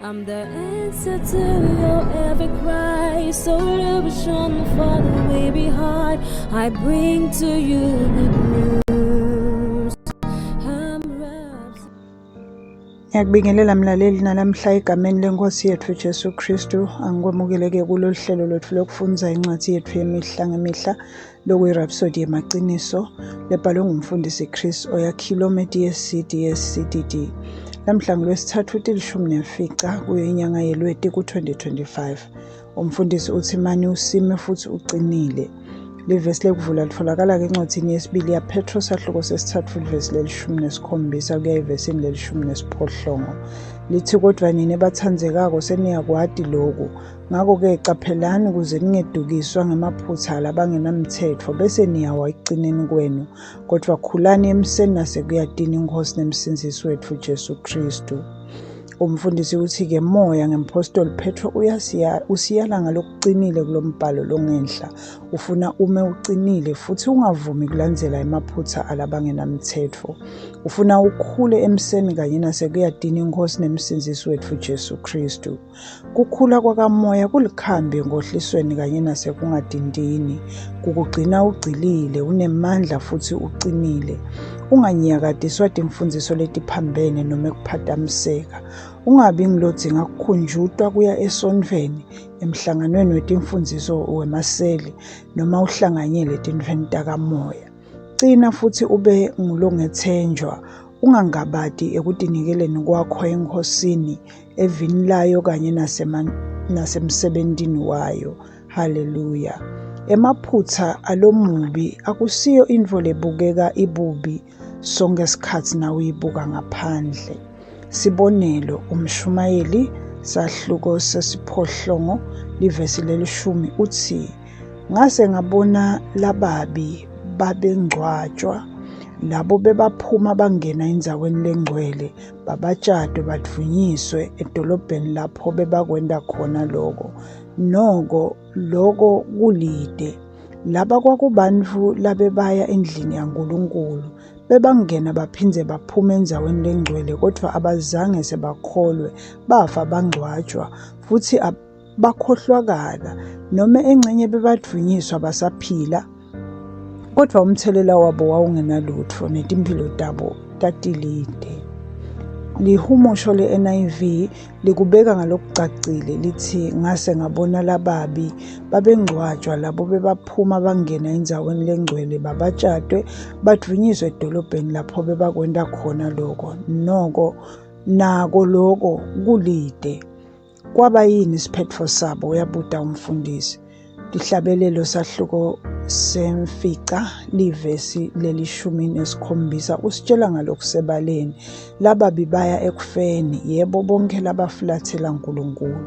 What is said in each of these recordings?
I'm the answer to your every cry, solution for the weary heart. I bring to you good news. I'm wrapped. Ngiyakubingelela mlaleli nalamhla egameni lenkosi yethu Jesu Kristu. Angikwemukele-ke kulolu hlelo lwethu lokufundza incwadi yethu yemihla ngemihla lokuyi-Rhapsody yemaqiniso lebhalwe ngumfundisi Chris Oyakhilome DSC DSC DD. Lamhla ngolwesithathu 15 kuyo inyanga yeLweti ku-2025. Umfundisi uthi mani usime futhi uqinile. Livesi lekuvula litfolakala-ke encwadini yesibili yaPetro sahluko sesithathu livesi leli-17 kuya evesini leli-18. Lithi kodwa nina bathandzekako seniyakwati loku. Ngakho-ke qaphelani ukuze ningedukiswa ngemaphutha labangenamthetho bese niyawa ekucineni kwenu. Kodwa khulani emseni nasekuyatini iNkosi nemsindzisi wetfu Jesu Kristu. Umfundisi uthi-ke moya ngempostoli Petro usiyala ngalokuqinile kulombhalo longenhla. Ufuna ume uqinile futhi ungavumi kulandzela emaphutha alabangenamthetho. Ufuna ukhule emseni kanye nasekuyatini iNkosi nemsindzisi wetfu Jesu Kristu. Kukhula kwakamoya kulikhambi enkohlisweni kanye nasekungatintini. Kukugcina ugcilile, unemandla futhi uqinile. Unganyakatiswa timfundziso letiphambene noma ekuphatamiseka. Ungabi ngilodzinga kukhunjutwa kuya esontfweni, emhlanganweni wetimfundziso wemaseli noma uhlanganyele etintfweni takamoya. Cina futhi ube ngulongetsenjwa, ungangabati ekutinikeleni kwakho eNkhosini, evini layo kanye nasemsebentini wayo. Haleluya. Emaphutsa alomubi akusiyo intfo lebukeka ibubi sonke sikhatsi nawuyibuka ngaphandle. Sibonelo, umshumayeli sahluko sesiphohlongo livesi lelishumi utsi, ngase ngabona lababi babengcwatshwa, labo bebaphuma bangena endzaweni lengcwele, babatjatwe badvunyiswe edolobheni lapho bebakwenta khona loko. Noko loko kulide. Laba kwakubantfu labebaya endlini yaNkulunkulu. Bebangena baphindze baphume endzaweni lengcwele kodvwa abazange sebakholwe, bafa bangcwatjwa futhi bakhohlwakala noma engxenye bebadvunyiswa basaphila, kodvwa umthelela wabo wawungenalutfo netimphilo tabo tatilide. Lihumusho le-NIV likubeka ngalokucacile lithi ngase ngabona lababi babengcwatshwa labo bebaphuma bangena endzaweni lengcwele babatjatwe badvunyiswe edolobheni lapho bebakwenta khona loko. Noko nako loko kulide. Kwaba yini isiphetfo sabo? Uyabuta umfundisi. Tihlabelelo sahluko semfica livesi leli-17 usitshela ngalokusebaleni lababi baya ekufeni, yebo bonke labafulathela Nkulunkulu.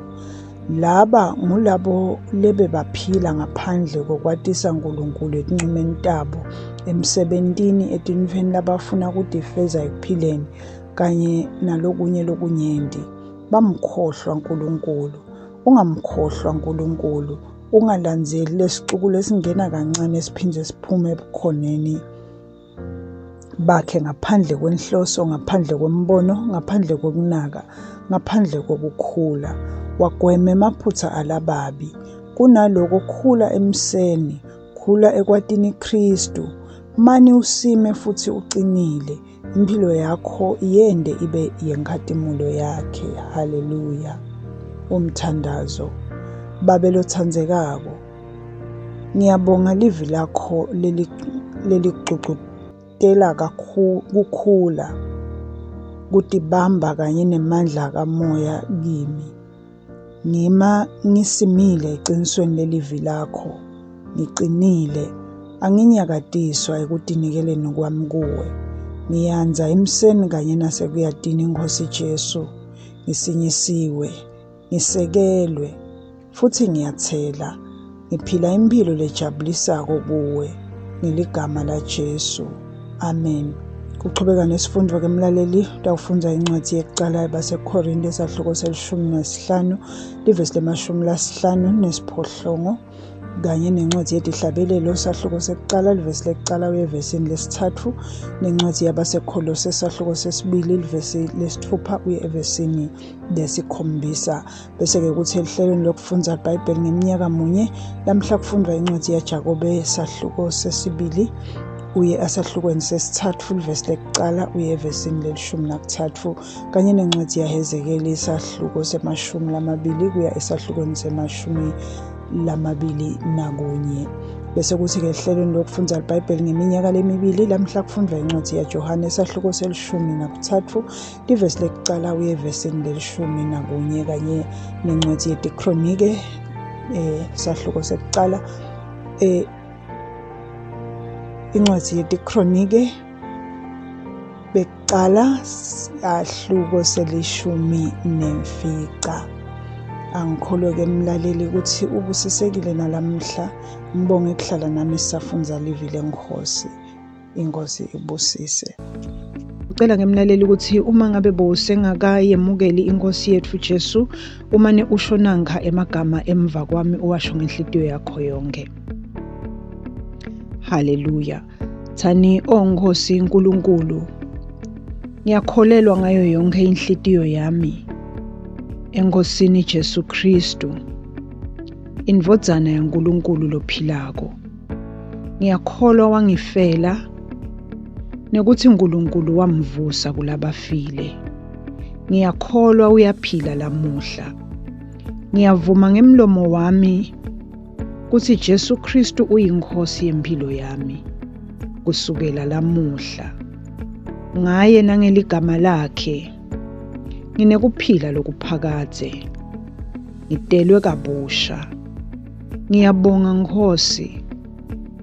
Laba ngulabo lebebaphila ngaphandle kokwatisa Nkulunkulu etincumeni tabo, emsebentini, etintfweni labafuna kutifeza ekuphileni kanye nalokunye lokunyenti. Bamkhohlwa Nkulunkulu. Ungamkhohlwa Nkulunkulu. Ungalandzeli lesicuku lesingena kancane siphindze siphume ebukhoneni bakhe ngaphandle kwenhloso, ngaphandle kwembono, ngaphandle kwekunaka, ngaphandle kokukhula. Wagweme emaphutsa alababi. Kunaloko khula emseni, khula ekwatini Kristu. Mani usime futhi uqinile. Impilo yakho yende ibe yenkhatimulo yakhe. Haleluya. Umthandazo. Babe lotsandzekako, ngiyabonga livi lakho leligcugcutela kukhula, kutibamba kanye nemandla kamoya kimi. Ngima ngisimile ecinisweni lelivi lakho, ngicinile, anginyakatiswa ekutinikeleni kwami kuwe. Ngiyandza emseni kanye nasekuyatini iNkhosi Jesu. Ngisinyisiwe, ngisekelwe, futhi ngiyathela. Ngiphila imphilo lejabulisako kuwe ngeligama laJesu. Amen. Kuchubeka nesifundo ke mlaleli, utawufundza incwadi yekucala yabaseKhorinte esahluko selishumi nesihlanu, livesi lemashumi lasihlanu nesiphohlongo. Kanye nencwadi yetihlabelelo sahluko sekucala livesi lekucala uye evesini lesitsatfu, nencwadi yabaseKholose sahluko sesibili livesi lesitfupha uye evesini lesikhombisa. Bese-ke kuthi eluhlelweni lokufundza liBhayibheli ngeminyaka munye, lamhla kufundvwa incwadi yaJakobe sahluko sesibili uye esahlukweni sesitsatfu livesi lekucala uye evesini lelishumi nakutsatfu kanye nencwadi yaHezekeli isahluko semashumi lamabili kuya esahlukweni semashumi 21. Bese kuthi-ke ehlelweni lokufundza liBhayibheli ngeminyaka lemibili lamhla kufundvwa incwadi yaJohane esahluko selishumi nakuthathu livesi lekucala uye evesini lelishumi nakunye kanye nencwadi yetiKronike sahluko sekucala incwadi yetiKronike bekucala sahluko selishumi nemfica. Angikholwe-ke mlaleli ukuthi ubusisekile nalamuhla. Ngibonge kuhlala nami sisafundza livi leNkhosi. Inkosi ibusise. Ucela ke mlaleli ukuthi uma ngabe bowusengakayemukeli inkosi yethu Jesu, umane usho nankha emagama emva kwami uwasho ngenhlitiyo yakho yonke. Haleluya. Thani, O Nkosi Nkulunkulu, ngiyakholelwa ngayo yonke inhlitiyo yami eNkosini Jesu Kristu, iNdvodzana yaNkulunkulu lophilako. Ngiyakholwa wangifela nekuthi uNkulunkulu wamvusa kulabafile. Ngiyakholwa uyaphila lamuhla. Ngiyavuma ngemlomo wami kutsi Jesu Khristu uyiNkhosi yemphilo yami kusukela lamuhla. Ngaye nangeligama lakhe nginekuphila lokuphakadze. Ngitelwe kabusha. Ngiyabonga Nkhosi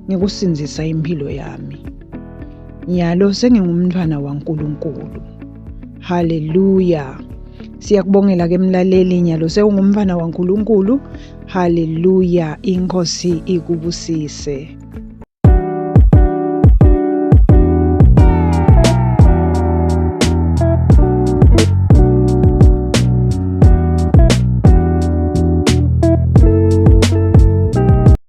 ngekusindzisa imphilo yami. Nyalo sengingumntfwana waNkulunkulu. Haleluya. Siyakubongela ke mlaleli nyalo sewungumntfwana waNkulunkulu. Haleluya. Inkosi ikubusise.